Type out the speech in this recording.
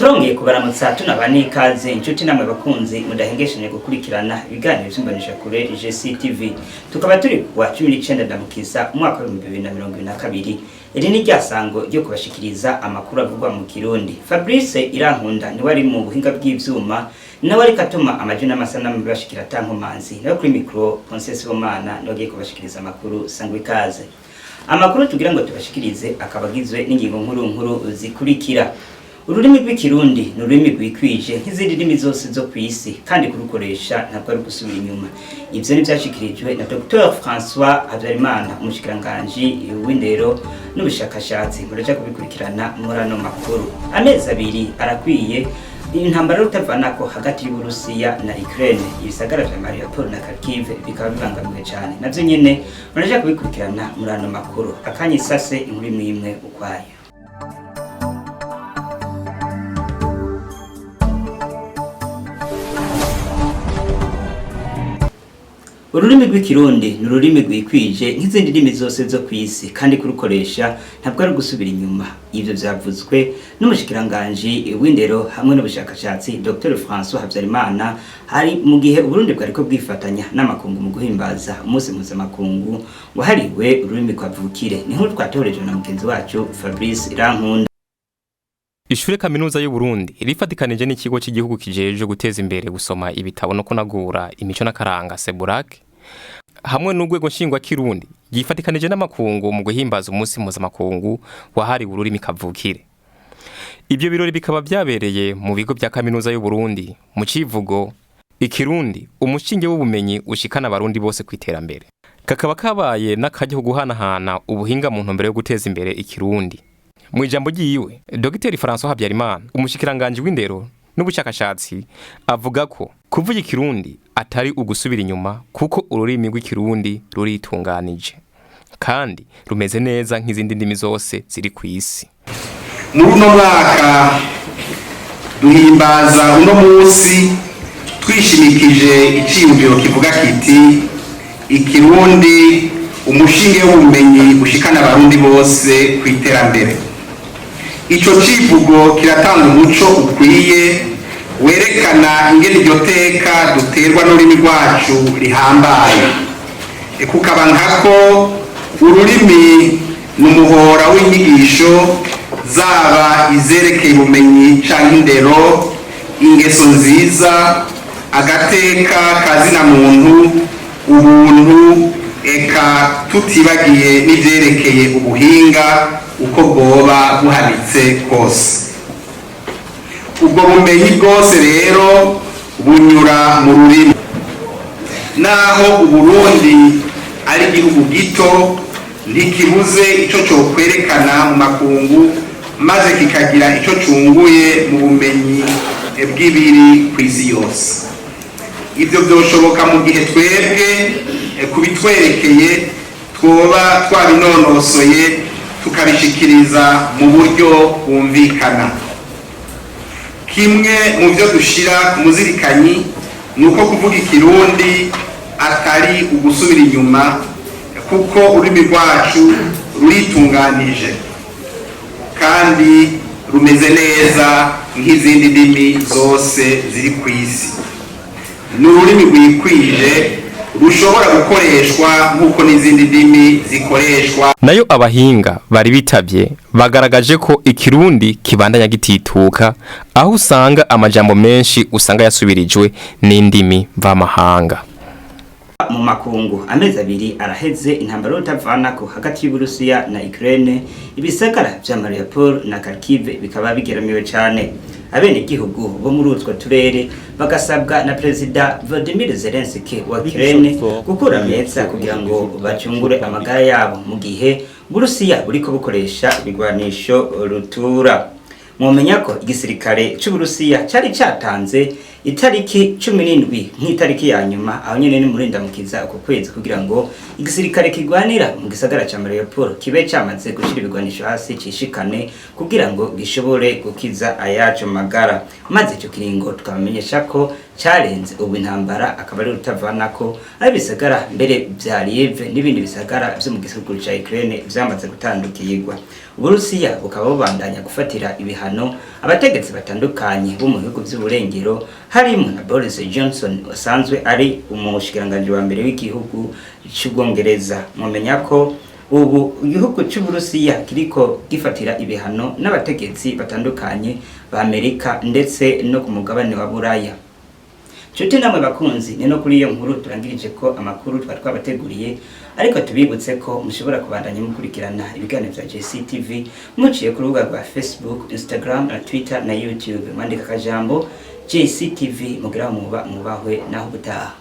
Turongeye kubaramutsa tunaba n'ikaze, inshuti namwe bakunzi mudahengeshanye gukurikirana ibiganiro vy'imboneshakure GCTV. Tukaba turi kuwa 19 Ndamukiza umwaka wa 2022. Iri ni ryasango ryo kubashikiriza amakuru avugwa mu Kirundi. Fabrice Irankunda niwe ari mu buhinga bw'ivyuma, nawe ariko atuma amajwi n'amasanamu bibashikira atankomanzi. Nawe kuri micro Ponce Sibomana niwe agiye kubashikiriza amakuru. Sangwa ikaze. Amakuru tugira ngo tubashikirize akaba agizwe n'ingingo nkuru nkuru zikurikira: ururimi rw'Ikirundi ni ururimi rwikwije nk'izindi ndimi zose zo ku isi, kandi kurukoresha ntabwo ari gusubira inyuma. Ivyo ni vyashikirijwe na Dr François Habyarimana, umushikiranganji w'indero n'ubushakashatsi. Muraja kubikurikirana muri ano makuru. Amezi 2 arakwiye intambara y'urutavanako hagati y'Uburusiya na Ukraine, ibisagara vya Mariupol na Kharkiv bikaba bibangamiwe cane. Navyo nyene muraja kubikurikirana muri ano makuru. Akanya isase, inkuru imwe imwe ukwayo. Ururimi rw'Ikirundi ni ururimi rwikwije nk'izindi ndimi zose zo ku isi, kandi kurukoresha ntabwo ari gusubira inyuma. Ivyo vyavuzwe n'umushikiranganji w'indero hamwe n'ubushakashatsi, Dr François Habyarimana, hari mu gihe Uburundi bwariko bwifatanya n'amakungu mu guhimbaza umunsi mpuzamakungu wahariwe ururimi kavukire. Ni nkuru twatorejwe na mugenzi wacu Fabrice Irankunda. Ishure kaminuza y'u Burundi rifatikanije n'ikigo cy'igihugu kijeje guteza imbere gusoma ibitabo no kunagura imico n'akaranga, Seburac, hamwe n'urwego nshingwa kirundi yifatikanije n'amakungu mu guhimbaza umunsi mpuzamakungu wahariwe ururimi kavukire. Ibyo birori bikaba byabereye mu bigo bya kaminuza y'u Burundi mu civugo "Ikirundi, umushinge w'ubumenyi ushikana abarundi bose ku iterambere". Kakaba kabaye n'akaryo ko guhanahana ubuhinga mu ntumbero yo guteza imbere Ikirundi. Mu ijambo ryiwe, Dr François Habyarimana, umushikiranganji w'indero n'ubushakashatsi, avuga ko kuvuga Ikirundi atari ugusubira inyuma, kuko ururimi rw'Ikirundi ruritunganije kandi rumeze neza nk'izindi ndimi zose ziri ku isi. Muri uno mwaka duhimbaza uno munsi twishimikije iciyumviro kivuga kiti "Ikirundi, umushinge w'ubumenyi ushikana abarundi bose ku iterambere". Ico civugo kiratanga umuco ukwiye werekana ingene iryo teka duterwa n'ururimi rwacu rihambaye. Kukaba nkako ururimi ni umuhora w'inyigisho, zaba izerekeye ubumenyi canke indero, ingeso nziza, agateka kazina muntu, ubuntu, eka tutibagiye n'ivyerekeye ubuhinga uko bwoba buhanitse kose. Ubwo bumenyi bwose rero bunyura mu rurimi. Naho Uburundi ari igihugu gito, ntikibuze ico cokwerekana mu makungu maze kikagira ico cunguye mu bumenyi bw'ibiri kw'isi yose. Ivyo vyoshoboka mu gihe twebwe kubitwerekeye twoba twabinonosoye, tukabishikiriza mu buryo bwumvikana. Kimwe mu byo dushira ku muzirikanyi ni uko kuvuga Ikirundi atari ugusubira inyuma, kuko ururimi rwacu ruritunganije kandi rumeze neza nk'izindi ndimi zose ziri ku isi. Ni ururimi rwikwije rushobora gukoreshwa nk'uko n'izindi ndimi zikoreshwa. Nayo abahinga bari bitavye bagaragaje ko Ikirundi kibandanya gitituka, aho usanga amajambo menshi usanga yasubirijwe n'indimi mvamahanga. Mu makungu, amezi 2 araheze intambara y'urutavanako hagati y'Uburusiya na Ukraine, ibisagara vya Mariupol na Kharkiv bikaba bigeramiwe cane. Abenegihugu bo muri utwo turere bagasabwa na Perezida Volodymyr Zelensky wa Ukraine gukura meza kugira ngo bacungure amagara yabo mu gihe Uburusiya buriko bukoresha ibigwanisho rutura. Mwomenya ko igisirikare c'Uburusiya cari catanze itariki 17 nk'itariki ya nyuma, aho nyene ni muri Ndamukiza uko kwezi, kugira ngo igisirikare kigwanira mu gisagara ca Mariupol kibe camaze gushira ibigwanisho hasi, cishikane kugira ngo gishobore gukiza ayaco magara. Maze ico kiringo tukabamenyesha ko carenze ubu intambara akaba ari rutavanako, aho ibisagara mbere vya Lviv n'ibindi bisagara vyo mu gihugu ca Ukraine vyamaze gutandukirwa. Uburusiya bukaba bubandanya gufatira ibihano abategetsi batandukanye bo mu bihugu vy'uburengero, harimo na Boris Johnson asanzwe ari umushikiranganji wa mbere w'igihugu c'Ubwongereza. Mumenya ko ubu igihugu c'Uburusiya kiriko gifatira ibihano n'abategetsi batandukanye ba Amerika ndetse no ku mugabane wa Buraya. Nshuti namwe bakunzi, ni no kuri iyo nkuru turangirije ko amakuru twari twabateguriye, ariko tubibutse ko mushobora kubandanya mukurikirana ibiganiro vya JCTV muciye ku rubuga rwa Facebook, Instagram na Twitter na YouTube, mwandika akajambo JCTV. Mugira muba mubahwe, naho ubutaha.